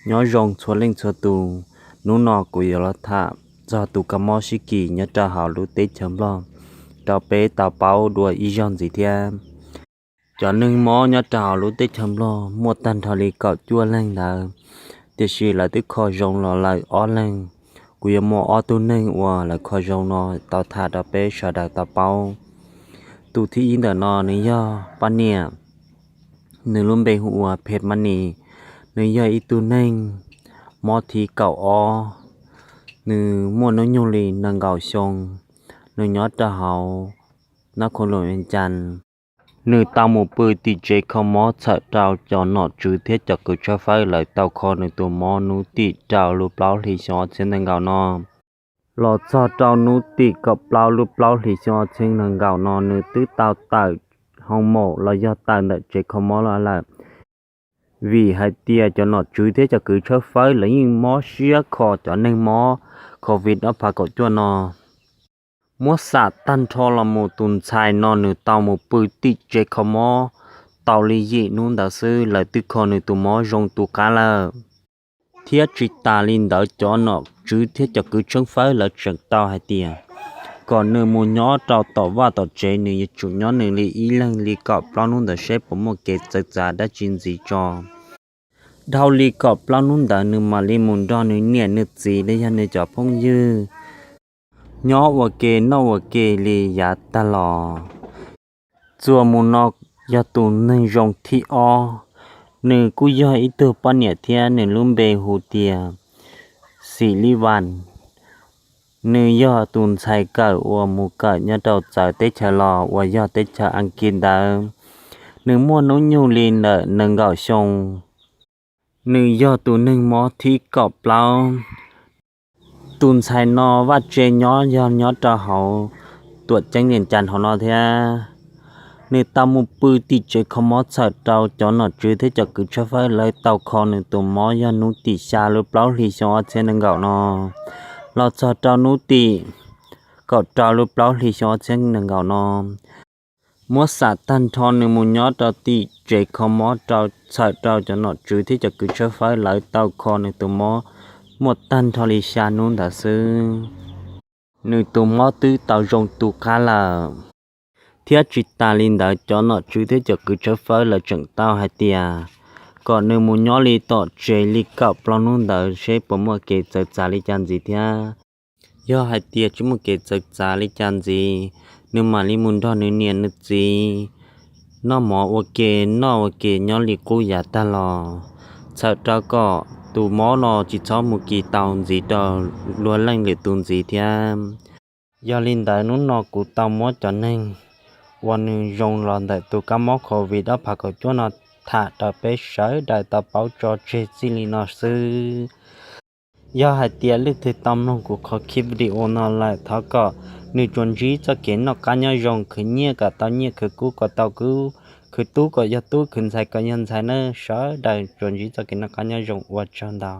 Nyob zoo txhua leej txhua tus, hnub no kuv yuav los tham txog tus kab mob sib kis nyob rau hauv lub teb chaws Nplog rau peb tau paub dua ib zaug ntxiv thiab. Cov neeg mob nyob rau hauv lub teb chaws Nplog muaj tag nrho li kaum cuaj leeg ntawd, tiam sis lawv twb kho zoo los lawm ob leeg. Kuv yuav muaj ob tug neeg uas lawv kho zoo no tau tham rau peb sawv daws tau paub. Tus thib ib ntawm no nws yog poj niam, nws lub npe hu ua Phet Mab Nis. Nws yog ib tug neeg mob thib kaum ob, nws muaj hnub nyoog li nees nkaum xyoo, nws nyob rau hauv nab khoo luam Vias Cas. Nws tau mus pw tim tsev kho mob txhawm rau cov nom tswv thiab cov kws tshawb fawb lawv tau kho nws tus mob hnub tim rau lub plaub hlis xyoo ob txhiab nees nkaum no. Los txog rau hnub tim kaum plaub lub plaub hlis xyoo ob txhiab nees nkaum no nws twb tau tawm hoo maum los yog tawm ntawm tsev kho mob los lawm. Vim hais tias cov nom tswv thiab cov kws tshawb fawb lawv yeej mob siab kho cov neeg mob covid ob phav kaum cuaj no. Muab xam tag nrho los mus tus ntxhais no nws tau mus pw tim tsev kho mob tau li yim hnub ntawd xwb lawv twb kho nws tus mob zoo tu qab lawm. Thiab tsis tas li ntawd cov nom tswv thiab cov kws tshawb fawb lawv tseem tau hais tias kom nws mus nyob rau tom vaj tom tsev, nws yuav tsum nyob nws li ib leeg li kaum plaub hnub ntawd seb puas muaj kev txawv txav dab tsi ntxiv tso. Dhau li kaum plaub hnub ntawd nws mam li mus nrog nws niam nws txiv los yog nws cov phooj ywg nyob ua ke noj ua ke li yav tag los. Txuas mus no yog tus neeg zoo thib ob, nws kuj yog ib tug poj niam thiab nws lub npe hu tias Xim Li Vas. Nws yog tus ntxhais kawm uas mus kawm nyob rau txawv teb chaws los uas yog teb chaws Askiv ntawd. Nws muaj hnub nyoog li ntawm nees nkaum xyoo. Nws yog tus neeg mob thib kaum plaub. Tus ntxhais no vaj tse nyob yog nyob rau hauv tuam ceeb Vias Cas hauv no thiab. Nws tau mus pw tim tsev kho mob txhawm rau cov nom tswv thiab cov kws tshawb fawb lawv tau kho nws tus mob yog hnub tim xya lub plaub hlis xyoo ob txhiab nees nkaum no los txog rau hnub tim kaum rau lub plaub hlis xyoo ob txhiab nees nkaum no. Muab xam tag nrho nws mus nyob rau tim tsev kho mob rau txhawm rau cov nom tswv thiab cov kws tshawb fawb lawv tau kho nws tus mob muaj tag nrho li xya hnub ntawd xwb, nws tus mob twb tau zoo tu qab lawm. Thiab tsis tas li ntawd cov nom tswv thiab cov kws tshawb fawb lawv tseem tau hais tias kom nws mus nyob li tom tsev li kaum plaub hnub ntawd seb puas muaj kev txawv txav li cas ntxiv thiab. Yog hais tias tsis muaj kev txawv txav li cas ntxiv, nws mam li mus nrog nws niam nws txiv noj mov ua ke noj ua ke nyob li qub yav tag los, txhawm rau kom tus mob no tsis txhob mus kis tau ntxiv rau luag leej lwm tus ntxiv thiab. Yog li ntawd hnub no kuv tau muab cov neeg uas nws zoo los ntawm tus kab mob covid ob phav kaum cuaj no tham rau peb sawv daws tau paub tso tseg txij li no xwb. Yog hais tias leej twg tau mloog kuv qhov clip video no lawm thov kom nws tsuas ntsib txoj kev noj qab nyob zoo, khwv nyiaj kom tau nyiaj, khwv kub kom tau kub, khwv tub kom yog tub, khwv ntxhais kom yog ntxhais nawb. Sawv daws tsuas ntsib txoj kev noj qab nyob zoo, ua tsaug ntau.